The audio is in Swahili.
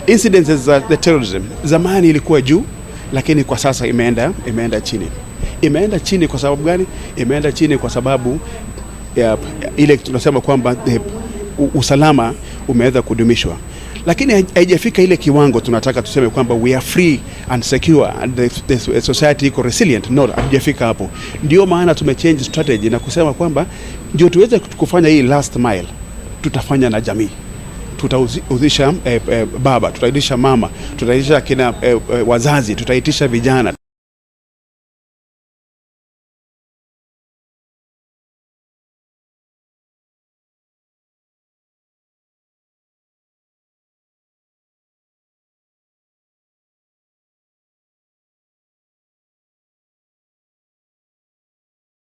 Incidences za the terrorism zamani ilikuwa juu, lakini kwa sasa imeenda chini. Imeenda chini kwa sababu gani? Imeenda chini kwa sababu ya ile tunasema kwamba usalama umeweza kudumishwa, lakini haijafika ile kiwango tunataka tuseme kwamba we are free and secure and the society iko resilient. No, hatujafika hapo. Ndio maana tumechange strategy na kusema kwamba ndio tuweze kufanya hii last mile, tutafanya na jamii, tutahusisha baba, tutaitisha mama, tutaitisha kina wazazi, tutaitisha vijana.